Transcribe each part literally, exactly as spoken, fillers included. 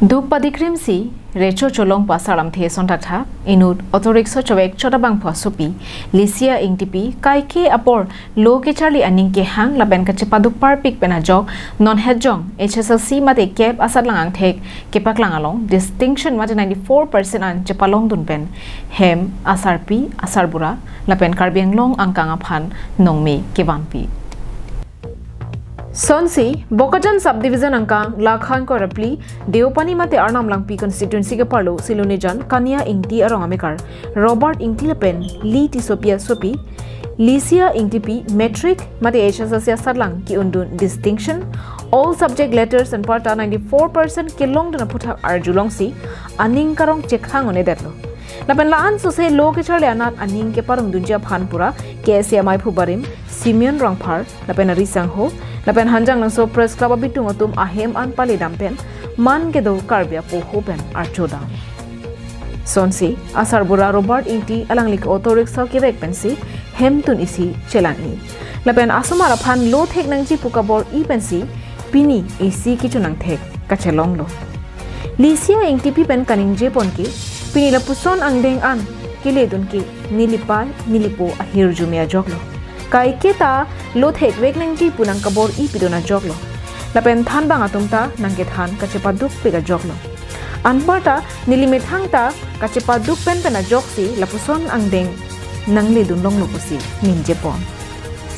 Duk padikrimsi recho cholong pu asar lamthe ason thakthak inut auto rickshaw chovek chot abangphu asopi Lisia Ingtipi kaike apor lo kecharli aning kehang lapen kachepaduk parpik pen ajok non hetjong H S L C mate kep asatlang angthek kepaklang along distinction mate ninety-four percent an chepalongdun pen hem asarpi asarbura lapen Karbi Anglong angkang aphan nongme kevanpi. Sonsi, Bokajan Subdivision angkang Lakhan Korapli, Deopani mate Arnam Langpi constituency keparlo Silonijan Kania Ingti arong amekar Robert Ingti lapen Li Tissopi asopi Lisia Ingtipi matric mate H S L C asatlang ke-undun distinction, all subject letters anparta ninety-four percent kelongdun aphuthak arjulongsi aning karong chekhang un-edetlo. Lapen la-an sose lo kecharli anat aning keparongdunji aphan pura K S A amei phu barim Simeon Rongphar lapen ari sangho lapen Hanjanglangso Press Club abitung atum ahem an paledam pen man kedo Karbi apoho pen archodam. Sonsi asarbura Robert Ingti alangli auto rickshaw kevek pensi hemtun isi chelang-i. Lapen asomar aphan lo thek nangji pu kabor-i pensi pini isi kechun angthek kachelonglo. Lisia Ingtipi pen kaningje pon ke pini lapuson angdeng an keledun ke nelipai nelipo ahirjume ajoklo. Kaike ta lo thekvek nangji pu nangkabor-i pidun ajoklo. Lapen thanbang atum ta nangkethan kachepadukpik ajoklo. Anparta neli methang ta kachepaduk pen pen ajoksi lapuson angdeng nangledun longlo pusi ningje pon.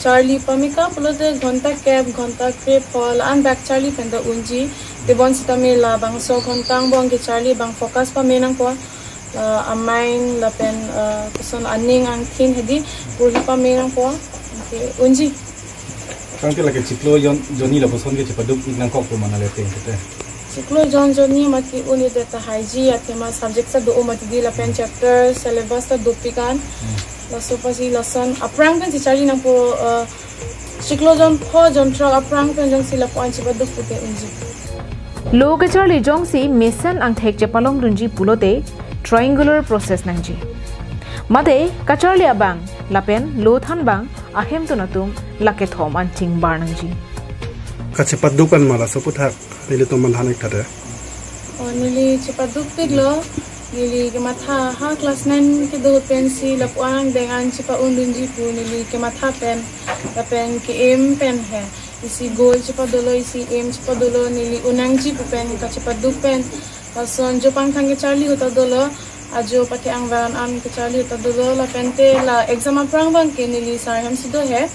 Charli pameka pulote ghonta kep, ghonta krep hol, an dak charli pen ta unji. Tebon sitame labangso ghonta angbong ke charli abang focus pame nangpo. La amain lapen, eh, koson aning angthin hedi purhi pame nangpo. Ke unji. Kangke lake chiklo jon jonni lapuson ke chepaduk-ik nangkok pu mana le te te. Chiklo jon jonni mati un-edet tahai ji, athema subject ta do-o mati di lapen chapter syllabus ta dopik an. Hmm. Laso apotsi lason aphrang pen si charli nangpo, eh, chiklo jon pho jon throk aphrang pen jongsi lapu-an chepaduk pute unji. Lo kecharli jongsi mesen angthek chepalongdunji pulote triangular process nangji. Mate kacharli abang lapen lo thanbang ahemtun atum la kethom an chingbar nangji. Kachepaduk an ma laso aphuthak nelitum manthan ik tha de. Oh, neli chepadukpiklo, neli kematha ha class nine kedo pensi lapu-an angdeng an chepa-undunji pu neli kematha pen, lapen ke-em pen he. Isi goal chepadolo, isi aim chepadolo, neli un nangji pu pen kachepaduk pen. Lason jo pangthang kecharli ahut ta dolo, ajo pathe angvan an kecharli ahut ta dolo, lapente la exam aphrang abang ke neli sar hemsi do he.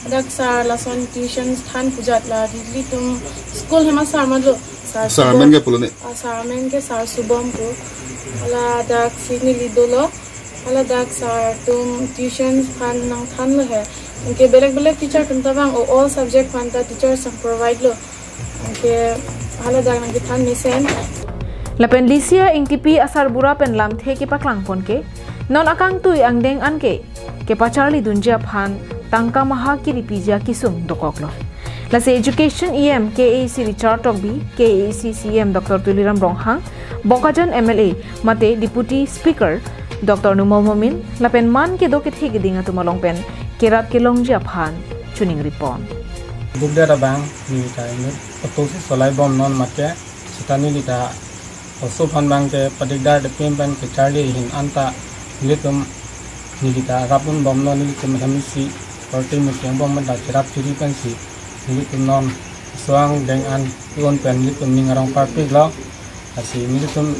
Dak sar lason tuition than pujat la nelitum school hem asar matlo. Sar Sar Subom. Amen ke pulo ne? Ah, sar amen ke Sar Subom pu. Hala daksi neli dolo. Hala dak sar atum tuition than nangthanlo he. Anke belek belek teacher atum ta vang, o all subject aphan ta teacher sang provide lo. Anke hala dak nangkethan mesen. Lapen Lisia Ingtipi asarbura pen lamthe kepaklang pon ke non akangtui angdeng an ke kepacharlidunji aphan tangka maha kiripiji akesung dokoklo. Lasi Education E M K A A C Richard Tokbi, K A A C C E M Doctor Tuliram Ronghang, Bokajan M L A mate Deputy Speaker Doctor Numal Momin lapen man kedo kethe keding atum along pen kerat kelongji aphan choningri pon. Bukdet abang neli ta inut auto si solai bomnon mate seta neli ta oso aphan abang ke padikdar depin pen kecharli ahin anta nelitum neli ta rap-un bomnon, nelitum hem isi party meeting bom pen ta cherap cheri pensi nelitum non oso angdeng an ke-un pen nelitum ning arong parpiklo. Lasi nelitum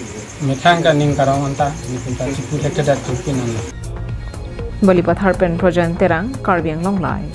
methang kaning karong anta nelitum ta chipu thekthedet chingpin anlo. Balipathar pen Projan Terang, Karbi Anglong Live.